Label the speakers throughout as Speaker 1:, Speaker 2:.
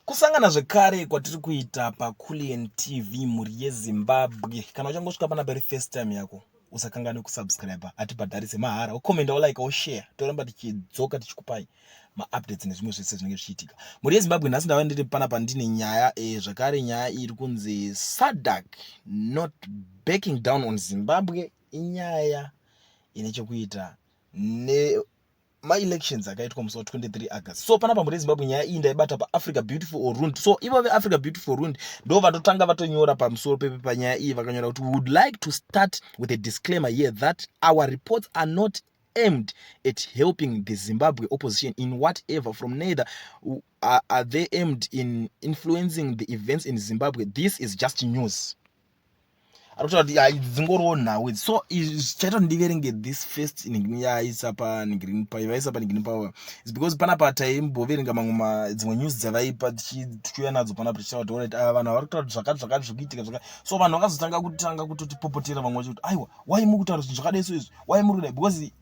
Speaker 1: Kusangana zvekare kwatiri kuita paCulian TV, mhuri yeZimbabwe. Kana uchangosvika panapa iri first time yako, usakanganwe kusubscribe, hatibhadharise, mahara. Ukomenda, ulike, ushare, toramba tichidzoka tichikupai maupdates nezvimwe zvese zvinenge zvichiitika. Mhuri yeZimbabwe, nhasi ndava ndiri panapa ndine nyaya zvakare. Nyaya iri kunzi "SADC not backing down on Zimbabwe". Inyaya ine chekuita ne maelections akaitwa musi wa23 August. So panapa, mhuri yeZimbabwe, nyaya iyi ndaibata paAfrica Beautiful Urundi. So ivo veAfrica Beautiful Urundi ndo vatotanga vatonyora pamusoro pepe panyaya iyi. Vakanyora kuti, "We would like to start with a disclaimer here that our reports are not aimed at helping the Zimbabwe opposition in whatever from, neither are they aimed in influencing the events in Zimbabwe. This is just news." Ari kutaura kuti dzingoriwo nhau idzi. So chaita kuti ndiverenge this first yaisa pavaisa paningini pavo is because panapa taimboverenga mamwe dzimwe news dzavaipa, tichiuya nadzo panapa tichitaura kuti alright, ava vanhu vari kutaura kuti zvakati zvakati zviri kuitika zvakati. So vanhu vakazotanga kutanga kutotipopotera vamwe vacho kuti aiwa, wai muri kutaura zvinhu zvakadai? So izvi wai muri kudai? Because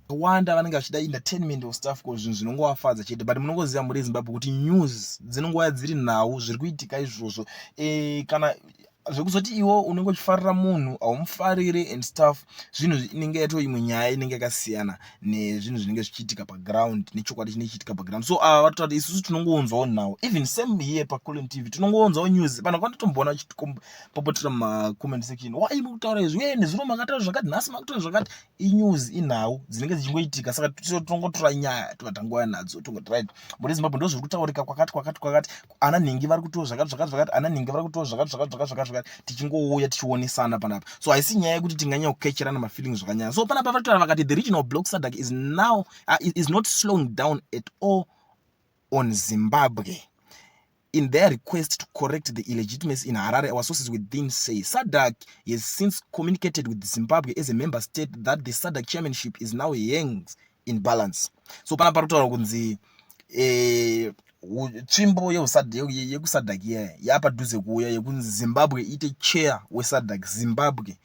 Speaker 1: wanda vanenge vachida entertainment of stuff, ko zvinhu zvinongovafadza chete. But munongoziva, muri Zimbabwe, kuti news dzinongova dziri nhau zviri kuitika izvozvo. Kana zvekuzoti iwo unenge uchifarira munhu, haumufariri and stuff, zvinhu inenge yato imwe nyaya inenge yakasiyana nezvinhu zvinenge zvichiitika paground, nechokwadi chinenge chichiitika paground. So ava vatotaura kuti isusu tinongounzwawo nhau. Even same here paCulian TV, tinongounzawo news. Vanhu vakandotomboona vachipopotera mumacomment section, "Wai muri kutaura izvi? E, nezvino makataura zvakati, nhasi makutaura zvakati." Inews, inhau dzinenge dzichingoitika. Saka tinongotora nyaya, tobva tangouya nadzo, tongoti right, muri Zimbabwe, ndo zviri kutaurika kwakati kwakati kwakati, ana nhingi vari kutiwo zvakati zvakati zvakati, ana nhingi vari kutiwo zvakati zvakati zvakati zvakati zvakati, tichingouya tichionesana panapa. So haisi nyaya yekuti tinganyanya kukecherana mafeelings zvakanyanya. So panapa vatotaura vakati, "The regional bloc SADC is now is not slowing down at all on Zimbabwe in their request to correct the illegitimacy in Harare, our sources within say. SADC has since communicated with Zimbabwe as a member state that the SADC chairmanship is now hangs in balance." So pana pari kutaura kunzi tsvimbo yekuSADC iya yapadhuze kuuya, yekunzi Zimbabwe iite chair weSADC. Zimbabwe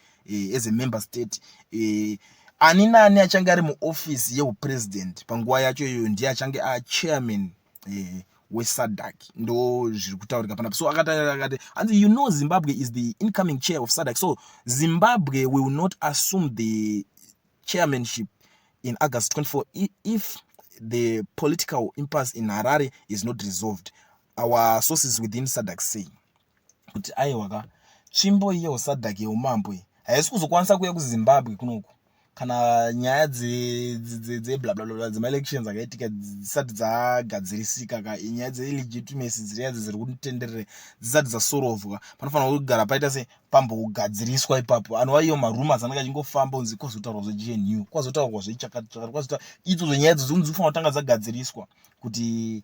Speaker 1: as a member state, ani nani achange ari muofisi yeupresident panguva yacho iyoyo ndiye achange achairman weSADC. Ndo zviri kutaurika panapa. So akati hanzi, "You know, Zimbabwe is the incoming chair of SADC, so Zimbabwe will not assume the chairmanship in August 24 if the political impasse in Harare is not resolved, our sources within SADC say." Kuti aiwa ka, tsvimbo yehuSADC, yeumambo iyi, haisi kuzokwanisa kuuya kuZimbabwe kunoku kana nyaya dzeblablabla dzemaelections akaitika dzisati dzagadzirisika ka. Nyaya dzeillegitimacy dziriya dziri kutenderere dzisati dzasorovhwa, panofanira kugara paita se pambogadziriswa ipapo. Anova iyo marumors anenge achingofamba kunzi kwazotaurwa zveGNU, kwazotaurwa zvechakati chakati, kwazoita idzodzo nyaya idzo dzinofanira kutanga dzagadziriswa kuti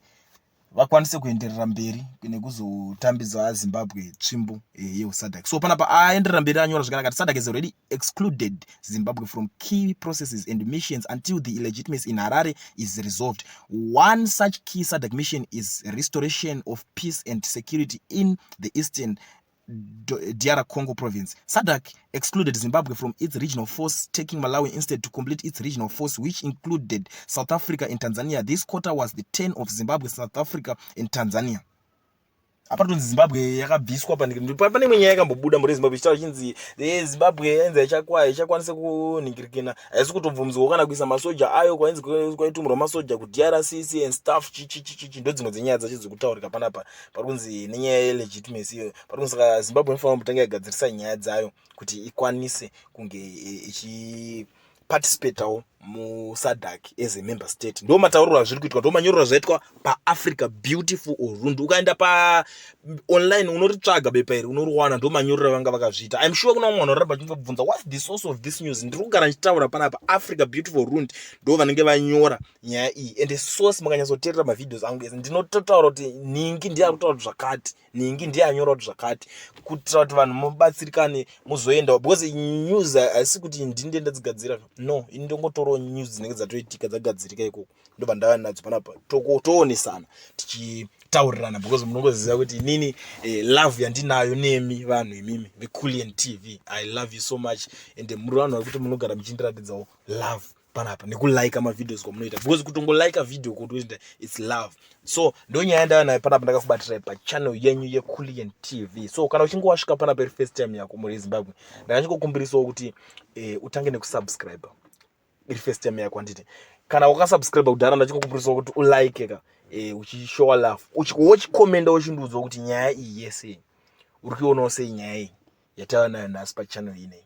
Speaker 1: vakwanise kuenderera mberi nekuzotambidza Zimbabwe tsvimbo yehuSADC. So panapa aenderera mberi anyora zvakanaka kuti SADC has already excluded Zimbabwe from key processes and missions until the illegitimacy in Harare is resolved. One such key SADC mission is restoration of peace and security in the eastern DR Congo province. SADC excluded Zimbabwe from its regional force, taking Malawi instead to complete its regional force, which included South Africa and Tanzania. This quarter was the turn of Zimbabwe, South Africa and Tanzania. Apa tonzi Zimbabwe yakabviswa. Pane imwe nyaya yakambobuda muri Zimbabwe ichitaura chinzi Zimbabwe yainzi haichakwanisi kunhingirikina, haisi kutobvumzwawo kana kuisa masoja ayo kwainzi kwaitumurwa masoja kuDRCC and stuff chichichichichi. Ndo dzimwe dzenyaya dzacho dzikutaurika panapa. Pari kunzi nenyaya yelegitimacy iyo, pari kunzi saka Zimbabwe inofanira kumbotanga yagadzirisa nyaya dzayo kuti ikwanise kunge ichiparticipatawo muSADC as a member state. Ndo matauriro azviri kuitwa, ndo manyorero azvaitwa paAfrica Beautiful Urundi. Ukaenda paonline unoritsvaga bepa iri, unoriwana. Ndo manyorero avanga vakazviita. I'm sure kuna vamwe vanhu varamba vachingobvunza, "What's the source of this news?" Ndiri kugara ndichitaura panapa, Africa Beautiful Urundi ndo vanenge vanyora nyaya iyi. And source, mukanyatsoteerera mavideos angu ese, ndinototaura kuti ningi ndiye ari kutaura kuti zvakati, ningi ndiye anyora kuti zvakati, kuitira kuti vanhu mubatsirikane muzoendawo, because news haisi kuti ndini ndadzigadzira. No, ini ndongotorawo news dzinenge dzatoitika, dzagadzirika ikoko, ndobva ndava nadzo panapa, toonesana, tichitaurirana, because munongoziva kuti inini love yandinayo nemi vanhu imimi veCulian TV, I love you so much, and muri vanhu vari kuti munogara muchindiratidzawo love. Panapa nekulika mavideos kwamunoita, because kutongolika video kutoita, it's love. So ndonyaya yandava nayo panapa, ndakakubatirai pachannel yenyu yeCulian TV. So kana uchinge wasvika panapa iri first time yako, muri Zimbabwe, ndakachingokumbirisawo kuti utange nekusubscribe iri first time yako, handiti? Kana wakasubscribe kudhara, ndachikokumbirisawo kuti ulike ka, uchishowa love, wochikomenda, uchindiudzawo kuti nyaya iyi yese uri kuionawo sei, nyaya iyi yatava nayo nhasi pachannel inei.